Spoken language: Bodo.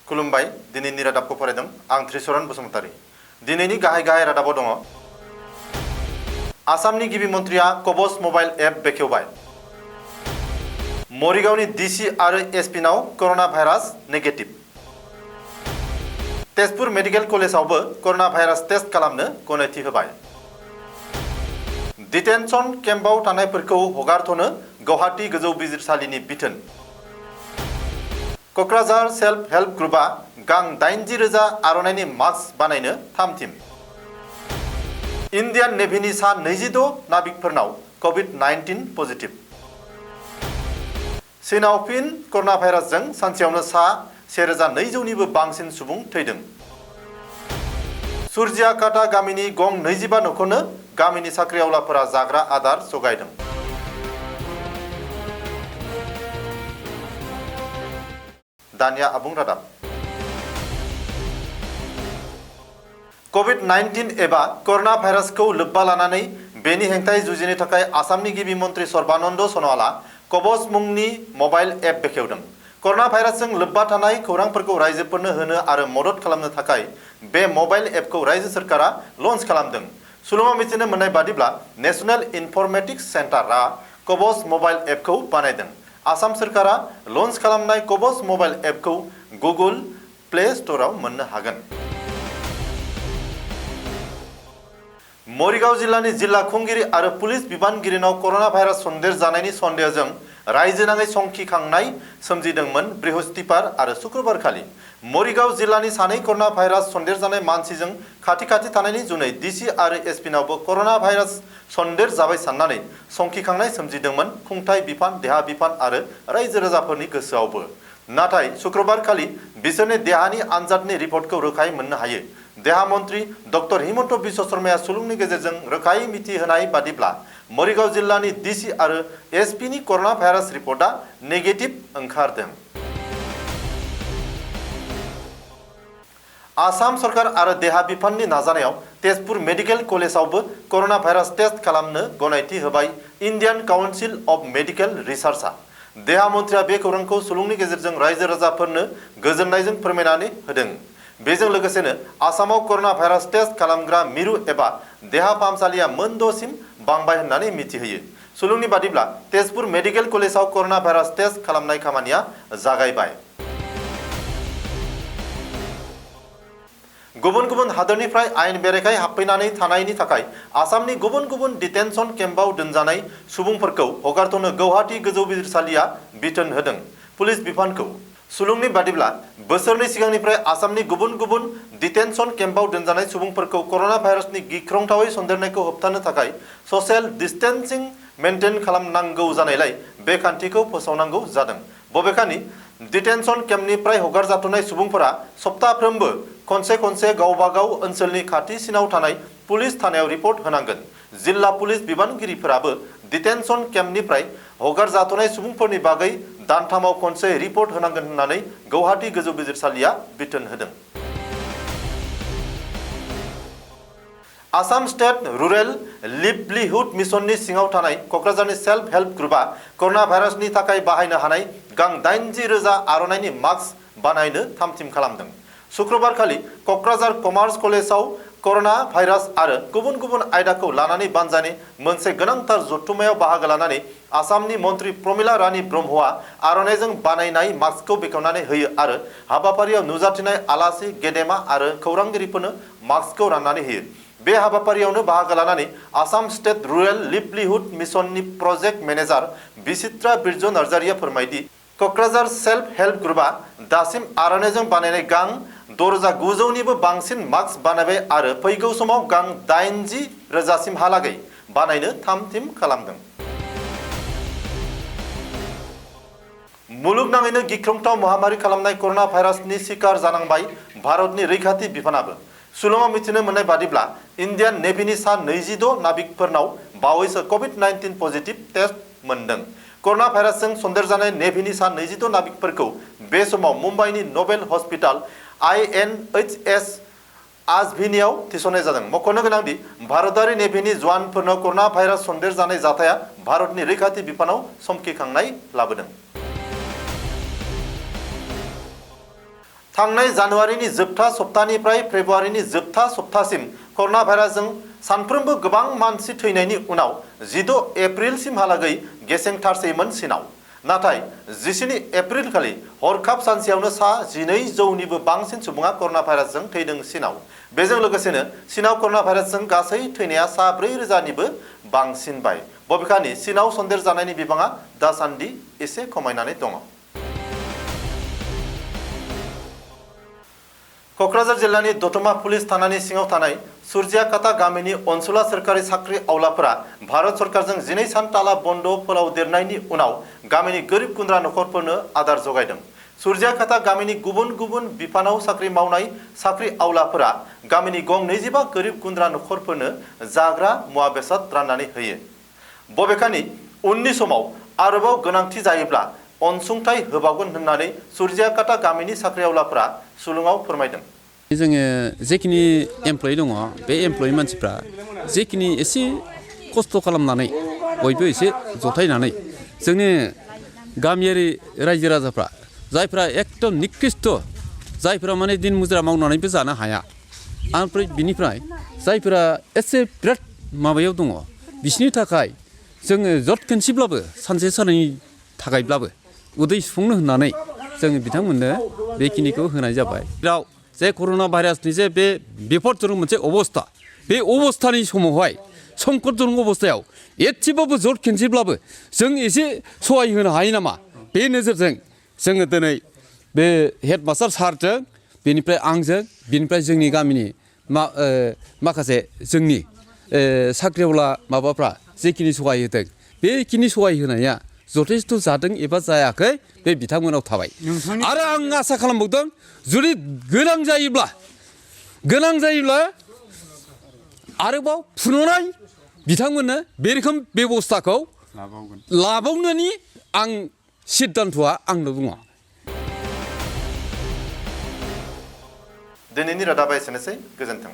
खुलुमबाय दिनैनि रादाबखौ फरायदों आं त्रिशरन बसुमतारी। दिनैनि गाहाय रादाबाव दङ आसामनि गिबि मन्थ्रिया कवच मबाइल एप बेखेवबाय। मरिगावनि डिसि आरो एसपिनाव कर'ना भाइरास नेगेटिभ। तेजपुर मेडिकेल कलेजावबो कर'ना भाइरास टेस्ट खालामनो गनायथि होबाय। डिटेनसन केम्पआव थानायफोरखौ हगारथ'नो गुवाहाटी गोजौ बिजिरसालिनि बिथोन। क'क्राझार सेल्फ हेल्प ग्रुपआ गां 80,000 आर'नाइनि मास्क बानायनो थाम-थिम। इन्डियान नेभिनि सा 26 नाबिकफोरनाव कभिड-19 पजिटिभ। चीनआव फिन कर'ना भाइरासजों सानसेयावनो सा 1,200निबो बांसिन सुबुं थैदों। सुरजियाकाटा गामिनि गं 25 न'खरनो गामिनि साख्रिआवलाफोरा जाग्रा आदार जगायदों। दानिया आबुं रादाब। कभिड-19 एबा कर'ना भाइरासखौ लोब्बा लानानै बेनि हेंथायै जुजिनो थाखाय आसामनि गिबि मन्थ्रि सर्बानन्द सन'वालआ कवच मुंनि मबाइल एप बेखेवदों। कर'ना भाइरासजों लोब्बा थानाय खौरांफोरखौ रायजोफोरनो होनो आरो मदद खालामनो थाखाय बे मबाइल एपखौ रायजो सोरखारा लन्च खालामदों। सुलुङाव मिथिनो मोननाय बादिब्ला नेशनेल इनफरमेटिक्स सेन्टारआ कवच मबाइल एपखौ बानायदों। आसाम सोरखारा लन्च खालामनाय कवच मबाइल एपखौ गुगोल प्ले स्ट'रआव मोननो हागोन। मरिगाव जिल्लानि जिल्ला खुंगिरि आरो पुलिस बिबानगिरिनाव कर'ना भाइरास सन्देरजानायनि सन्देहजों रायजोनाङै संखिखांनाय सोमजिदोंमोन बृहस्पतिबार आरो शुक्रबारखालि। मरिगाव जिल्लानि सानै कर'ना भाइरास सन्देरजानाय मानसिजों खाथि थानायनि जुनै डिसि आरो एसपिनावबो कर'ना भाइरास सन्देर जाबाय साननानै संखिखांनाय सोमजिदोंमोन खुंथाय बिफान, देहा बिफान आरो रायजो राजाफोरनि गोसोआवबो। नाथाय शुक्रबारखालि बिसोरनि देहानि आनजादनि रिपर्टखौ रोखायै मोननो हायो। देहा मन्थ्रि डक्टर हिमन्त बिश्व शर्माया सुलुंनि गेजेरजों रोखायै मिथिहोनाय बादिब्ला मरिगाव जिल्लानि डिसि आरो एसपिनि कर'ना भाइरास रिपर्टआ नेगेटिभ ओंखारदों। आसाम सरकार आरो देहा बिफाननि नाजानायाव तेजपुर मेडिकेल कलेजावबो कर'ना भाइरास टेस्ट खालामनो गनायथि होबाय इन्डियान काउन्सिल अफ मेडिकेल रिसार्चआ। देहा मन्थ्रिया बे खौरांखौ सुलुंनि गेजेरजों रायजो राजाफोरनो गोजोननायजों फोरमायनानै होदों। बेजों लोगोसेनो आसामाव कर'ना भाइरास टेस्ट खालामग्रा मिरु एबा देहा फाहामसालिया मोन 6सिम बांबाय होननानै मिथिहोयो। सुलुंनि बादिब्ला तेजपुर मेडिकेल कलेजाव कर'ना भाइरास टेस्ट खालामनाय खामानिया जागायबाय। गुबुन हादोरनिफ्राय आयेन बेरेखायै हाबफैनानै थानायनि थाखाय आसामनि गुबुन डिटेनसन केम्पआव दोनजानाय सुबुंफोरखौ हगारथ'नो गुवाहाटी गोजौ बिजिरसालिया बिथोन होदों पुलिस बिफानखौ। सुलुंनि बादिब्ला बोसोरनै सिगांनिफ्राय आसामनि गुबुन डिटेनसन केम्पआव दोनजानाय सुबुंफोरखौ कर'ना भाइरासनि गिख्रंथावै सन्देरनायखौ होबथानो थाखाय ससियेल डिस्टेन्सिं मेनटेन खालामनांगौ जानायलाय बे खान्थिखौ फोसावनांगौ जादों। बबेखानि डिटेनसन केम्पनिफ्राय हगारजाथ'नाय सुबुंफोरा सप्ताफ्रोमबो खनसे गावबागाव ओनसोलनि खाथिसिनाव थानाय पुलिस थानायाव रिपर्ट होनांगोन। जिल्ला पुलिस बिबानगिरिफोराबो डिटेनसन केम्पनिफ्राय हगारजाथ'नाय सुबुंफोरनि बागै दानथामाव खनसे रिपर्ट होनांगोन होननानै गुवाहाटी गोजौ बिजिरसालिया बिथोन होदों। आसाम स्टेट रुरेल लिभलिहुड मिशननि सिङाव थानाय क'क्राझारनि सेल्फ हेल्प ग्रुपआ कर'ना भाइरासनि थाखाय बाहायनो हानाय गां 80,000 आर'नाइनि मास्क बानायनो थाम-थिम खालामदों। शुक्रबारखालि क'क्राझार कमार्स कलेजाव कर'ना भाइरास आरो गुबुन आयदाखौ लानानै बानजायनाय मोनसे गोनांथार जथुम्मायाव बाहागो लानानै आसामनि मन्थ्रि प्रमिला रानी ब्रह्मआ आर'नाइजों बानायनाय मास्कखौ बेखेवनानै होयो आरो हाबाफारियाव नुजाथिनाय आलासि गेदेमा आरो खौरांगिरिफोरनो मास्कखौ राननानै होयो। बे हाबाफारियावनो बाहागो लानानै आसाम स्टेट रुरेल लिभलिहुड मिशननि प्रजेक्ट मेनेजार बिचित्रा बिरज नार्जारिया फोरमायदि क'क्राझार सेल्फ हेल्प ग्रुपआ दासिम आर'नाइजों बानायनाय गां 6,900निबो बांसिन मास्क बानायबाय आरो फैगौ समाव गां 80,000सिमहालागै बानायनो थाम-थिम खालामदों। मुलुगनाङैनो गिख्रंथाव महामारि खालामनाय कर'ना भाइरासनि शिकार जानांबाय भारतनि रैखाथि बिफानाबो। सुलुङाव मिथिनो मोननाय बादिब्ला इन्डियान नेभिनि सा 26 नाबिकफोरनाव बावैसो कभिड-19 पजिटिभ टेस्ट मोनदों। कर'ना भाइरासजों सन्देरजानाय नेभिनि सा 26 नाबिकफोरखौ बे समाव मुम्बाइनि नबेल हस्पिटाल INHS आजभिनियाव थिसननाय जादों। मख'नो गोनांदि भारतारि नेभिनि जवानफोरनाव कर'ना भाइरास सन्देरजानाय जाथाया भारतनि रैखाथि बिफानाव समखिखांनाय लाबोदों। थांनाय जानुवारिनि जोबथा सप्तानिफ्राय फेब्रुवारिनि जोबथा सप्तासिम कर'ना भाइरासजों सानफ्रोमबो गोबां मानसि थैनायनि उनाव 16 एप्रिलसिमहालागै गेसेंथारसैमोन चीनआव। नाथाय 14 एप्रिल खालि हरखाब सानसेयावनो सा 1200निबो बांसिन सुबुङा कर'ना भाइरासजों थैदों चीनआव। बेजों लोगोसेनो चीनआव कर'ना भाइरासजों गासै थैनाया सा 4000निबो बांसिनबाय। बबेखानि चीनआव सन्देर जानायनि बिबाङा दासान्दि एसे खमायनानै दङ। क'क्राझार जिल्लानि दतमा पुलिस थानानि सिङाव थानाय सुरजियाकाटा गामिनि अनसुला सोरखारि साख्रि आवलाफोरा भारत सरकारजों 12 सान ताला बन्द फोलावदेरनायनि उनाव गामिनि गोरिब गुन्द्रा नखरफोरनो आदार जगायदों। सुरजियाकाटा गामिनि गुबुन गुबुन बिफानाव साख्रि मावनाय साख्रि आवलाफोरा गामिनि गं 25 गोरिब गुन्द्रा नखरफोरनो जाग्रा मुवा बेसाद राननानै होयो। बबेखानि उननि समाव आरोबाव गोनांथि जायोब्ला अनसुंथाइ होबावगोन होननानै सुरजियाकाटा गामिनि साख्रि आवलाफोरा सुलुङाव फोरमायदों। जोङो जेखिनि एमप्लयि दङ बे एमप्लयि मानसिफ्रा जेखिनि एसे खस्थ' खालामनानै बयबो एसे जथायनानै जोंनि गामियारि रायजो राजाफ्रा जायफ्रा एकदम निकृष्ट जायफ्रा माने दिन मुजिरा मावनानैबो जानो हाया ओमफ्राय बिनिफ्राय जायफ्रा एसे बिराद माबायाव दङ बिसोरनि थाखाय जोङो जत खनसेब्लाबो सानसे साननैनि थाखायब्लाबो उदै सुफुंनो होननानै जोङो बिथांमोननो बेखिनिखौ होनाय जाबाय। जेराव जे कर'ना भाइरासनि जे बे बिपदजनक मोनसे अबस्था बे अबस्थानि समावहाय संकटजनक अबस्थायाव एसेबाबो जत खनसेब्लाबो जों एसे सहाय होनो हायो नामा बे नोजोरजों जोङो दिनै बे हेडमास्टार सारजों बेनिफ्राय आंजों बेनिफ्राय जोंनि गामिनि माखासे जोंनि साख्रिआवला माबाफ्रा जेखिनि सहाय होदों बेखिनि सहाय होनाया जथेस्थ' जादों एबा जायाखै बे बिथांमोनाव थाबाय। आरो आं आसा खालामबावदों जुदि गोनां जायोब्ला आरोबाव पुनराय बिथांमोननो बे रोखोम बेबस्थाखौ लाबावनायनि आं सिद्धान्तआ आंनो बुङा। दिनैनि रादाबा एसेनोसै, गोजोन्थों।